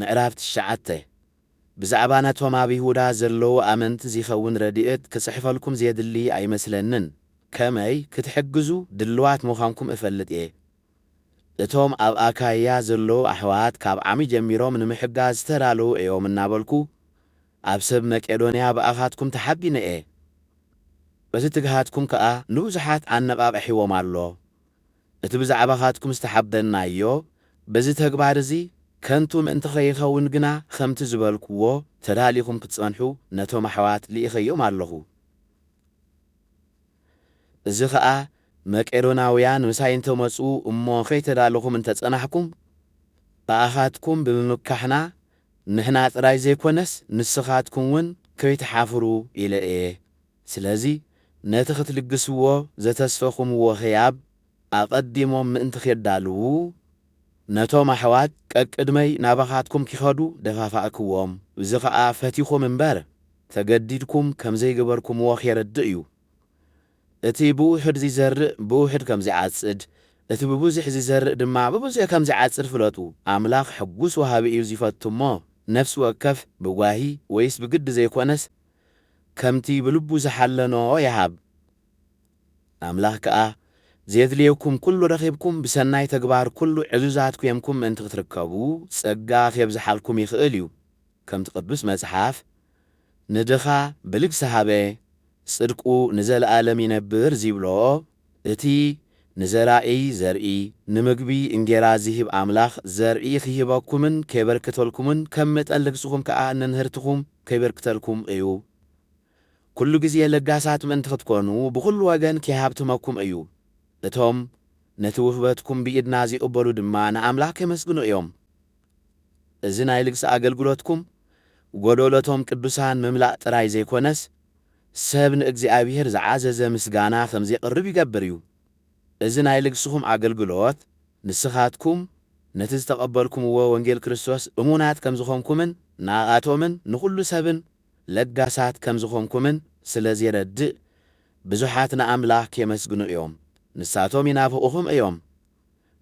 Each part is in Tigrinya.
ምዕራፍ ትሽዓተ። ብዛዕባ ነቶም ኣብ ይሁዳ ዘለዉ ኣመንቲ ዚኸውን ረድኤት ክጽሕፈልኩም ዜድሊ ኣይመስለንን። ከመይ ክትሕግዙ ድልዋት ምዃንኩም እፈልጥ እየ። እቶም ኣብ ኣካይያ ዘለዉ ኣሕዋት ካብ ዓሚ ጀሚሮም ንምሕጋዝ ዝተዳለዉ እዮም እናበልኩ፣ ኣብ ሰብ መቄዶንያ ብኣኻትኩም ተሓቢነ እየ። በዚ ትግሃትኩም ከኣ ንብዙሓት ኣነቓቒሕዎም ኣሎ። እቲ ብዛዕባኻትኩም ዝተሓበናዮ በዚ ተግባር እዚ ከንቱ ምእንቲ ኸይኸውን ግና፣ ኸምቲ ዝበልክዎ ተዳሊኹም ክትጸንሑ ነቶም ኣሕዋት ልኢኸዮም ኣለኹ። እዚ ኸኣ መቄዶናውያን ምሳይ እንተ መጹ እሞ ኸይተዳለኹም እንተ ጸናሕኩም፣ ብኣኻትኩም ብምምካሕና ንሕና ጥራይ ዘይኮነስ ንስኻትኩም እውን ከይትሓፍሩ ኢለ እየ። ስለዚ ነቲ ክትልግስዎ ዘተስፈኹምዎ ህያብ ኣቐዲሞም ምእንቲ ኬዳልዉ፣ ነቶም ኣሕዋት ቀቅድመይ ናባኻትኩም ኪኸዱ ደፋፋእክዎም። እዚ ኸኣ ፈቲኹም እምበር ተገዲድኩም ከም ዘይገበርኩምዎ ኬረድእ እዩ። እቲ ብውሑድ ዚዘርእ ብውሑድ ከም ዚዓጽድ፣ እቲ ብብዙሕ ዚዘርእ ድማ ብብዙሕ ከም ዚዓጽድ ፍለጡ። ኣምላኽ ሕጉስ ወሃቢ እዩ ዚፈቱ እሞ፣ ነፍሲ ወከፍ ብጓሂ ወይስ ብግዲ ዘይኮነስ፣ ከምቲ ብልቡ ዝሓለኖ ይሃብ። ኣምላኽ ከኣ፣ ዜድልየኩም ኩሉ ረኺብኩም፣ ብሰናይ ተግባር ኩሉ ዕዙዛት ኲንኩም ምእንቲ ክትርከቡ፣ ጸጋ ኼብዝሓልኩም ይኽእል እዩ። ከምቲ ቅዱስ መጽሓፍ፣ "ንድኻ ብልግሲ ሃበ፣ ጽድቁ ንዘለኣለም ይነብር" ዚብሎ፣ እቲ ንዘራኢ ዘርኢ፣ ንምግቢ እንጌራ ዚህብ ኣምላኽ፣ ዘርኢ ኺህበኩምን ኬበርክተልኩምን፣ ከም መጠን ልግስኹም ከኣ ንንህርትኹም ኬበርክተልኩም እዩ። ኩሉ ግዜ ለጋሳት ምእንቲ ክትኮኑ፣ ብኹሉ ወገን ኬሃብትመኩም እዩ። እቶም ነቲ ውህበትኩም ብኢድና ዚቕበሉ ድማ ንኣምላኽ ኬመስግኑ እዮም። እዚ ናይ ልግሲ ኣገልግሎትኩም፣ ጐደሎቶም ቅዱሳን ምምላእ ጥራይ ዘይኮነስ፣ ሰብ ንእግዚኣብሔር ዝዓዘዘ ምስጋና ከም ዜቕርብ ይገብር እዩ። እዚ ናይ ልግስኹም ኣገልግሎት፣ ንስኻትኩም ነቲ ዝተቐበልኩምዎ ወንጌል ክርስቶስ እሙናት ከም ዝኾንኩምን፣ ንኣኣቶምን ንኹሉ ሰብን ለጋሳት ከም ዝኾንኩምን ስለ ዜረድእ፣ ብዙሓት ንኣምላኽ ኬመስግኑ እዮም። ንሳቶም ይናፍቑኹም እዮም።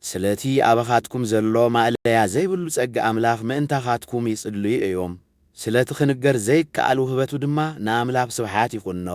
ስለቲ ኣባኻትኩም ዘሎ ማእለያ ዘይብሉ ጸጋ ኣምላኽ ምእንታኻትኩም ይጽልዩ እዮም። ስለቲ ክንገር ዘይከኣል ውህበቱ ድማ ንኣምላኽ ስብሓት ይኹኖ።